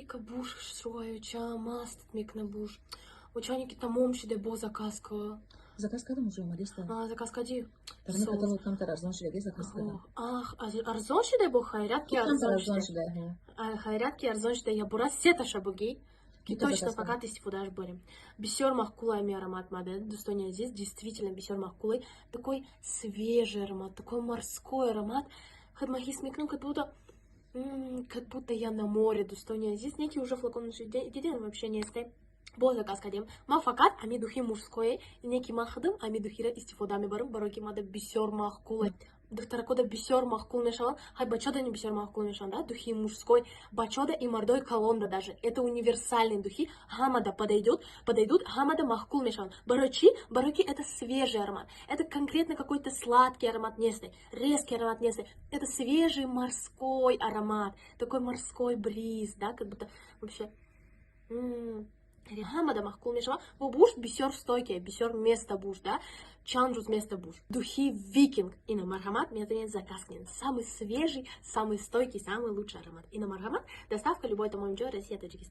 Ика буш хушрӯаюча, мастат мекуна буш. Очане ки тамом шиде, бо заказ ка. Заказ кардам, уже омадеста. А, заказ кади? Дар каталог камтар арзон шидаги, заказ кардам. Ах, арзон шиде, бо хайрат ки Камтар арзон арзон шиде. шида. А, хайрат ки арзон шиде, я бура сеташа буги. Ки Бита точно заказ кардам. Фақат истифодааш барем. Бисёр маъқулай ми аромат маде, дӯстони азиз, действительно бисёр маъқулай. Такой свежий аромат, такой морской аромат. Хоть ма ҳис мекунам, как будто я на море, дӯстони азиз. Неки уже флакон дидем, вообще несте. Бо заказ кардем. Ман фақат ами духи мужское, неки ман худам ами духиро истифода мебарам, барои ки мада бисёр маъқулай. Духтаракода бисёр маъқул мешаванд, ҳай бачода не бисёр маъқул мешаванд, да, духи мужской, бачода и мардои калонда даже. Это универсальные духи, ҳамада подойдет, подойдут, ҳамада маъқул мешаванд. Барои чӣ? Барои ки это свежий аромат. Это конкретно какой-то сладкий аромат несте, резкий аромат несте. Это свежий морской аромат, такой морской бриз, да, как будто вообще ҳамада маъқул мешавад. Бо буш бисёр стойкий, бисёр места буш, да, чанд рӯз места буш. Духи «Викинг» ина, марҳамат, метавонед заказ кунед. Самый свежий, самый стойкий, самый лучший аромат. Ина, марҳамат, доставка любой тамоми ҷой Россия, Таджикистан.